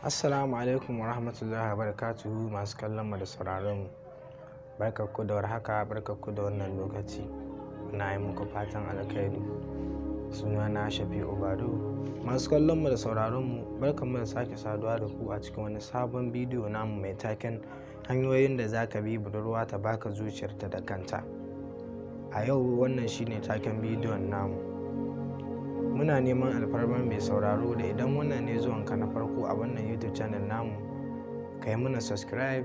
Assalamu alaikum wa rahmatullahi wa barakatuhu masu kallon mu da sauraron mu. Barkanku da warhaka, barkanku da wannan lokaci. Muna yi muku fatan alkhairi. Sunana Shafi'u Bado. Masu kallon mu da sauraron mu, barkanmu da sake saduwa da ku a cikin wani sabon bidiyo namu mai taken hanyoyin da za ka bi budurwa ta baka zuciyarta da kanta. A yau wannan shine taken bidiyon namu. Muna neman alfarmar mai sauraro da idan wannan ne zuwanka na farko a wannan YouTube channel namu, ka yi mana subscribe,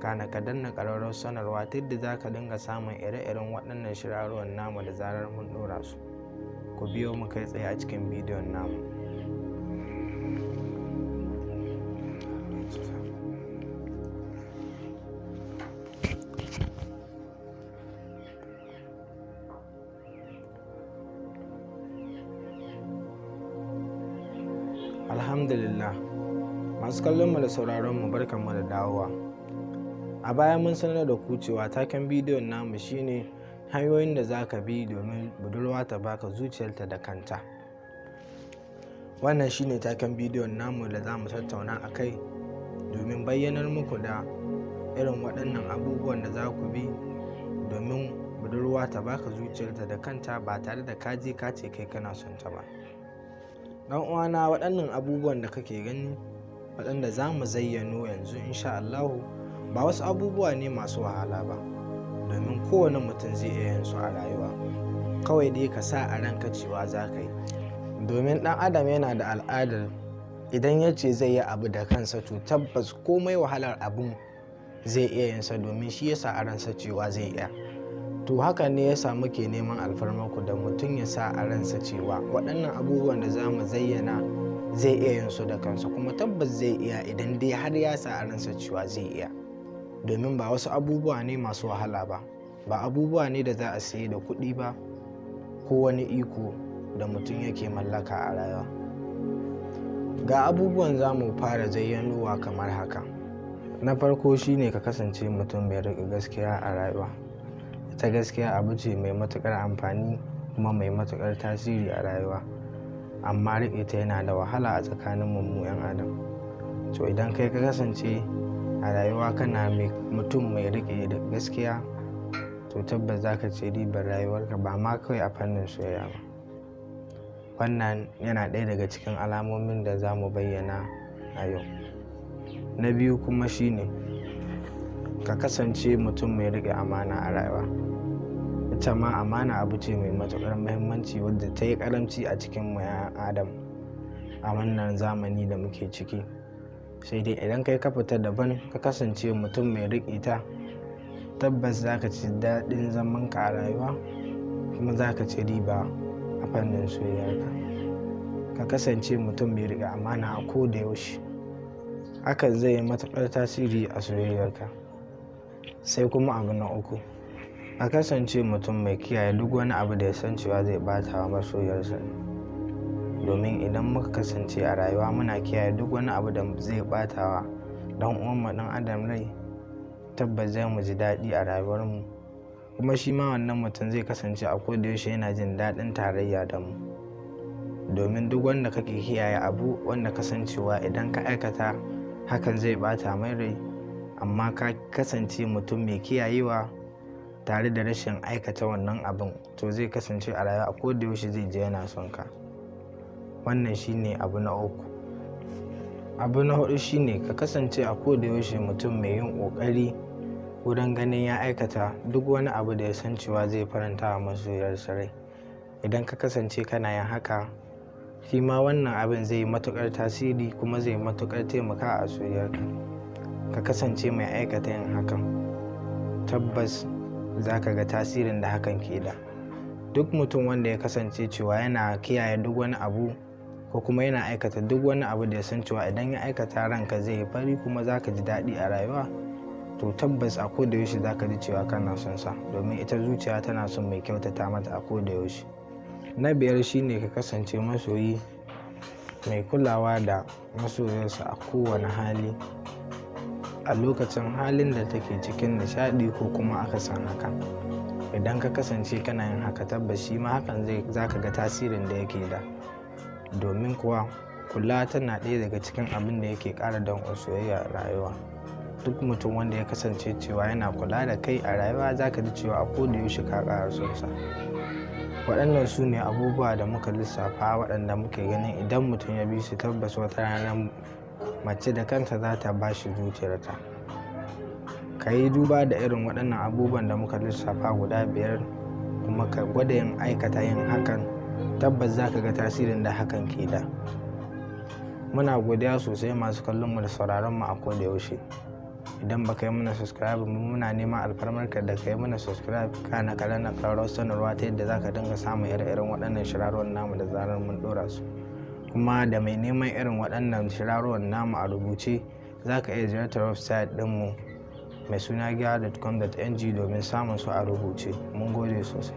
kana ka danna ƙararrawar sanarwa ta yadda za ka dinga samun ire-iren waɗannan shirarruwan namu da zarar mun ɗora su. Ku biyo mu kai tsaye a cikin bidiyon namu. Alhamdulillah, masu kallon mu da sauraron mu, barkanmu da dawowa. A baya mun sanar da ku cewa taken bidiyon namu shine hanyoyin da za ka bi domin budurwa ta baka zuciyarta da kanta. Wannan shine taken bidiyon namu da za mu tattauna a kai domin bayyanar muku da irin waɗannan abubuwan da za ku bi domin budurwa ta baka zuciyarta da kanta ba tare da ka je ka ce kai kana son ta ba. Dan uwana, waɗannan abubuwan da kake gani waɗanda za mu zayyano yanzu insha Allahu ba wasu abubuwa ne masu wahala ba, domin kowane mutum zai iya yin su a rayuwa. Kawai dai ka sa a ranka cewa za ka yi. Domin ɗan adam yana da al'adar idan ya ce zai yi abu da kansa, to tabbas komai wahalar abun zai iya yin sa, domin shi ya sa a ransa cewa zai iya. To haka ne ya sa muke neman alfarmarku da mutum ya sa a ransa cewa waɗannan abubuwan da za mu zayyana zai iya yin su da kansa, kuma tabbas zai iya idan dai har ya sa a ransa cewa zai iya. Domin ba wasu abubuwa ne masu wahala ba, ba abubuwa ne da za a saye da kuɗi ba ko wani iko da mutum yake mallaka a rayuwa. Ga abubuwan za mu fara zayyanowa kamar haka. Na farko shine ka kasance mutum mai riƙe gaskiya a rayuwa. Ita gaskiya abu ce mai matuƙar amfani kuma mai matuƙar tasiri a rayuwa, amma riƙe ta yana da wahala a tsakanin mu 'yan adam. To idan kai ka kasance a rayuwa kana mutum mai riƙe da gaskiya, to tabbas za ka ci ribar rayuwarka ba ma kawai a fannin soyayya ba. Wannan yana ɗaya daga cikin alamomin da za mu bayyana a yau. Na biyu kuma shine ka kasance mutum mai riƙe amana a rayuwa. Ita ma amana abu ce mai matuƙar muhimmanci wadda ta yi ƙaramci a cikin mu 'yan adam a wannan zamani da muke ciki. Sai dai idan kai ka fita daban ka kasance mutum mai riƙe ta, tabbas za ka ci daɗin zamanka a rayuwa kuma za ka ci riba a fannin soyayyarka. Ka kasance mutum mai riƙe amana a ko da yaushe. Hakan zai yi matuƙar tasiri a soyayyarka. Sai kuma abu na uku, ka kasance mutum mai kiyaye duk wani abu da ya san cewa zai ɓata wa masoyarsa. Domin idan muka kasance a rayuwa muna kiyaye duk wani abu da zai ɓata wa ɗan uwanmu ɗan adam rai, tabbas zai mu ji daɗi a rayuwarmu. Kuma shi ma wannan mutum zai kasance a koda yaushe yana jin daɗin tarayya da mu. Domin duk wanda kake kiyaye abu wanda ka san cewa idan ka aikata hakan zai ɓata mai rai, amma ka kasance mutum mai kiyayewa tare da rashin aikata wannan abun, to zai kasance a rayuwa a koda yaushe zai ji yana son ka. Wannan shine abu na uku. Abu na huɗu shine ka kasance a koda yaushe mutum mai yin ƙoƙari wurin ganin ya aikata duk wani abu da ya san cewa zai faranta wa masoyarsa rai. Idan ka kasance kana yin haka, shi ma wannan abin zai yi matuƙar tasiri kuma zai matuƙar taimaka a soyayyarka. Ka kasance mai aikata yin hakan, tabbas za ka ga tasirin da hakan ke da. Duk mutum wanda ya kasance cewa yana kiyaye duk wani abu ko kuma yana aikata duk wani abu da ya san cewa idan ya aikata ranka zai yi fari kuma za ka ji daɗi a rayuwa, to tabbas a koda yaushe za ka ji cewa kana son sa. Domin ita zuciya tana son mai kyautata mata a koda yaushe. Na biyar shine ka kasance masoyi mai kulawa da masoyarsa a kowane hali, a lokacin halin da take cikin nishaɗi ko kuma akasin haka. Idan ka kasance kana yin haka, tabbas shi ma hakan zai za ka ga tasirin da yake da. Domin kuwa Kula tana ɗaya daga cikin abin da yake ƙara danƙon soyayya a rayuwa. Duk mutum wanda ya kasance cewa yana kula da kai a rayuwa, za ka ji cewa a koda yaushe ka ƙara son sa. Waɗannan su ne abubuwa da muka lissafa waɗanda muke ganin idan mutum ya bi su, tabbas wata rana mace da kanta za ta ba shi zuciyarta. Ka yi duba da irin waɗannan abubuwan da muka lissafa guda 5, kuma ka gwada yin aikata yin hakan, tabbas za ka ga tasirin da hakan ke da. Muna godiya sosai masu kallon mu da sauraron mu a koda yaushe. Idan ba ka yi mana subscribe ba, muna neman alfarmarka da ka yi mana subscribe, kana ka danna ƙararrawar sanarwa ta yadda za ka dinga samun ire-iren waɗannan shirarwan namu da zarar mun ɗora su. Kuma da mai neman irin waɗannan shirarwan namu a rubuce, za ka iya ziyartar website ɗinmu mai suna gyara.com.ng domin samun su a rubuce. Mun gode sosai.